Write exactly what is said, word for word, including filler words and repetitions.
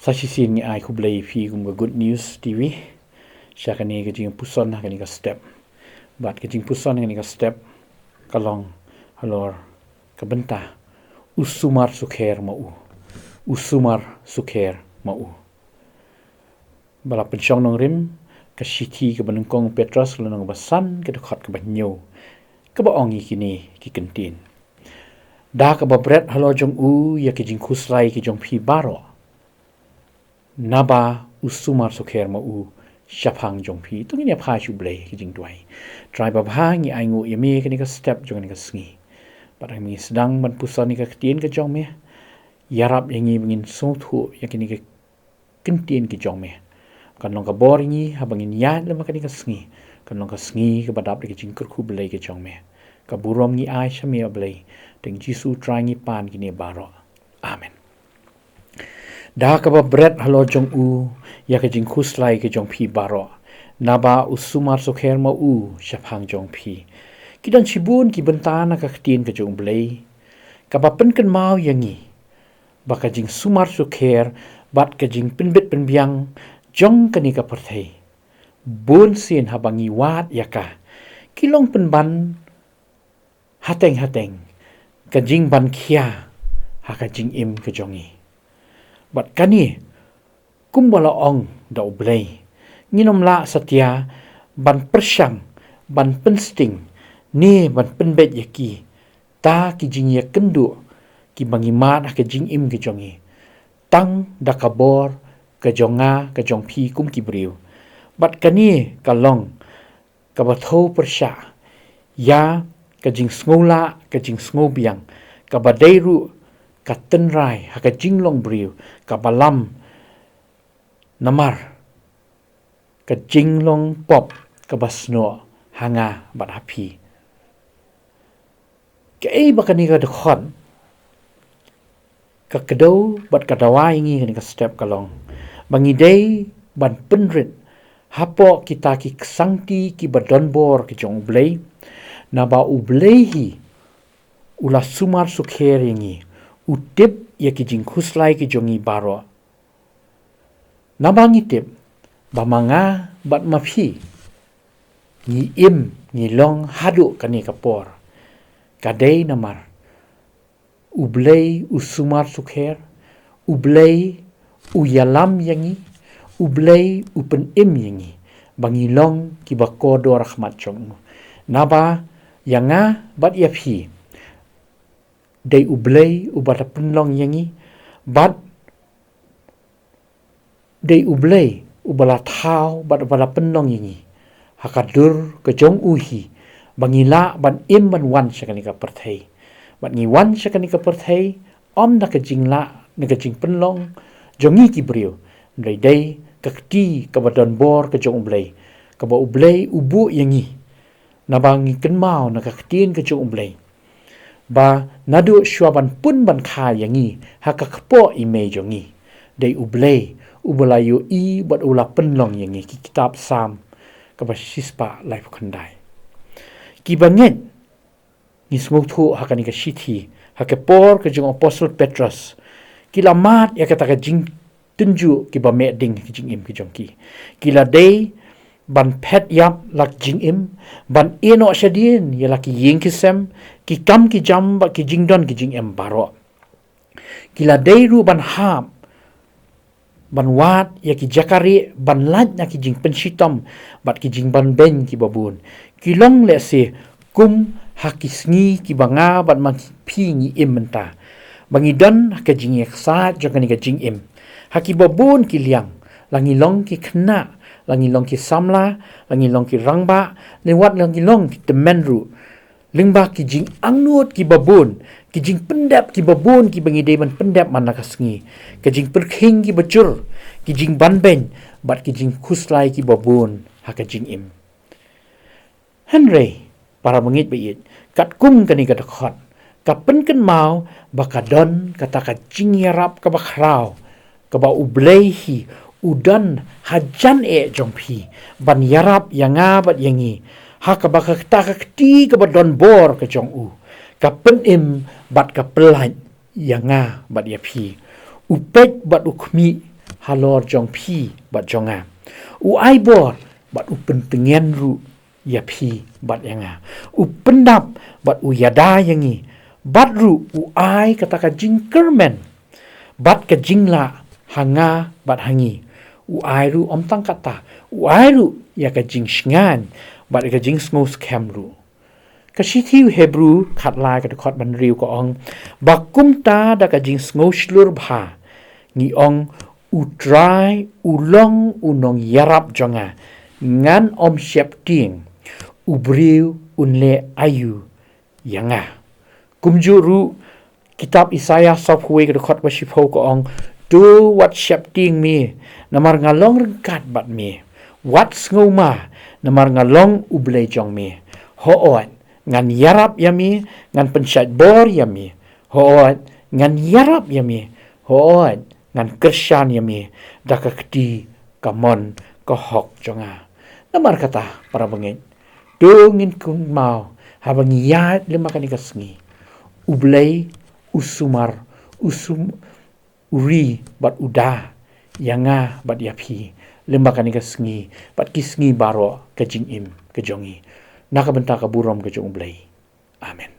Sa shisien ngi ai khublei ïa phi kum ka Good News T V sha kane ka jingpuson ha kane ka step. Bad ka jingpuson ha kane ka step ka long halor ka bynta u sumar sukher ma u. U sumar sukher ma u. Ba la pynshong nongrim ka shithi kaba nyngkong Petros lynnong ba san ka dkhot kaba hynñiew, kaba ong ïa kine ki kyntien: Da kaba bret halor jong u ïa ki jingkhuslai ki jong phi baroh, naba u sumar sukher ma u shaphang jong phi. To ngin ïa phai sha U Blei ki jingduwai. Trai babha, ngi ainguh ïa me kane ka step jong kane ka sngi. Bad ngi sdang ban puson ïa ka ktien ka jong me. Ïarap ïa ngi ba ngin sngewthuh ïa kine ki kyntien ki jong me. Kan long ka bor ïa ngi haba ngin ïaid lem ha kane ka sngi. Kan long ka sngi kaba dap da ka jingkyrkhu Blei ka jong me. Ka burom ngi ai sha me, A Blei. Tang Jisu Trai ngi pan kine baroh. Amen. Da kaba bret halor jong u ïa ka jingkhuslai ka jong phi baroh, naba u sumar sukher ma u shaphang jong phi. Ki don shibun ki bynta na ka ktien ka jong U Blei kaba pynkynmaw ïa ngi ba ka jingsumar sukher bad ka jingpynbit pynbiang jong kane ka pyrthei, bun sien haba ngi wad ïa ka, ki long pynban hateng hateng ka jingban khia ha ka jingim ka jong ngi. Bad kane, kumba la ong da U Blei, ngin ym lah satia ban pyrshang, ban pynsting, ne ban pynbeit ïa ki, ta ki jingïakynduh kiba ngi mad ha ka jingim ka jong ngi, tang da ka bor ka jong nga, ka jong phi kum ki briew. Bad kane ka long kaba thew pyrshah ïa ka jingsngewlah, ka jingsngewbiang, kaba dei ruh ka tynrai ha ka jinglong briew, kaba lam namar ka jinglong pop kaba snoh ha nga bad ha phi. Kaei ba kane ka dkhot ka kdew bad ka dawa ïa ngi kane ka step ka long ba ngi dei ban pynrit hapoh kita ki ksangti kiba don bor ki jong U Blei, naba U Blei hi u la sumar sukher ïa ngi, u tip ïa ki jingkhuslai ki jong ngi baroh. Naba ngi tip ba ma nga bad ma phi ngi im, ngi long haduh kane ka por, ka dei namar U Blei u sumar sukher, U Blei u ïalam ïa ngi, U Blei u pynim ïa ngi ba ngi long kiba kordor ha khmat jong u. Naba ïa nga bad ïa phi, dei U Blei uba la pynlong ïa ngi, bad dei U Blei uba la thaw bad uba la pynlong ïa ngi ha ka dur ka jong u hi, ba ngi lah ban im ban wan sha kane ka pyrthei. Bad ngi wan sha kane ka pyrthei ym na ka jinglah, na ka jingpynlong jong ngi ki briew, hynrei dei ka kti kaba don bor ka jong U Blei, kaba U Blei u buh ïa ngi. Naba ngi kynmaw na ka ktien ka jong U Blei ba naduh shuwa ban pun ban kha ïa ngi ha ka kpoh i mei jong ngi, dei U Blei uba la ïohi bad u la pynlong ïa ngi. Ki kitab Salm kaba shispah laiphew khyndai. Kiba ngeit, ngi sngewthuh ha kane ka shithi, ha ka por ka jong u Apostol Petros, ki la mad ïa kata ka jing tynjuh kiba meh ding ha ki jingim ki jong ki. Ki la dei ban phet ïap la ki jingim, ban ïehnoh shadien ïa la ki ïing ki sem, ki kam ki jam bad ki jingdon ki jingem baroh. Ki la dei ruh ban hap ban wad ïa ki jaka rieh, ban lait na ki jingpynshitom bad ki jingbanbeiñ kiba bun. Ki long lehse kum ha ki sngi kiba nga bad ma phi ngi im mynta, ba ngi don ha ka jingïaksaid jong kane ka jingim ha kiba bun ki liang. La ngi long ki khynnah, la ngi long ki samla, la ngi long ki rangbah, ne wat la ngi long ki tymmen ruh. Lyngba ki jingangnud kiba bun, ki jingpyndep kiba bun kiba ngi dei ban pyndep man la ka sngi, ka jingpyrkhing kiba jur, ki jingbanbeiñ bad ki jingkhuslai kiba bun ha ka jingim. Hynrei para bangeit ba ïeit, katkum kane ka dkhot, ka pynkynmaw ba ka don kata ka jingïarap kaba khraw, kaba U Blei hi u don hajan eh jong phi, ban ïarap ïa nga bad ïa ngi ha kaba kata ka kti kaba don bor ka jong u, ka pynim bad ka pyllait ïa nga bad ïa phi. U peit bad u khmih halor jong phi bad jong nga. U ai bor bad u pyntngen ruh ïa phi bad ïa nga. U pyndap bad u ïada ïa ngi. Bad ruh u ai kata ka jingkyrmen bad ka jinglah ha nga bad ha ngi. U ai ruh ym tang kata, u ai ruh ïa ka jingshngaiñ bad ka jingsngewskhem ruh. Ka shithi u Hebru khatlai ka dkhot ba hynriew ka ong, ba kumta da ka jingsngewshlur bha ngi ong, U Trai u long u nongïarap jong nga, ngan ym sheptieng. U briew un leh aïu ïa nga? Kumjuh ruh kitab Isaiah sawphew ka dkhot ba shiphew ka ong, To wat sheptieng me, namar nga long ryngkat bad me. Wat sngewma, namar nga long U Blei jong me. Hooid, ngan ïarap ïa me, ngan pynshait bor ïa me. Hooid, ngan ïarap ïa me. Hooid, ngan kyrshan ïa me da ka kti kamon ka hok jong nga. Namar kata, para bangeit, to ngin kynmaw haba ngi ïaid lem ha kane ka sngi, U Blei u sumar, u sum u ri bad u da ïa nga bad ïa phi lem ha kane ka sngi bad ki sngi baroh ka jingim ka jong ngi, na ka bynta ka burom ka jong U Blei. Amen.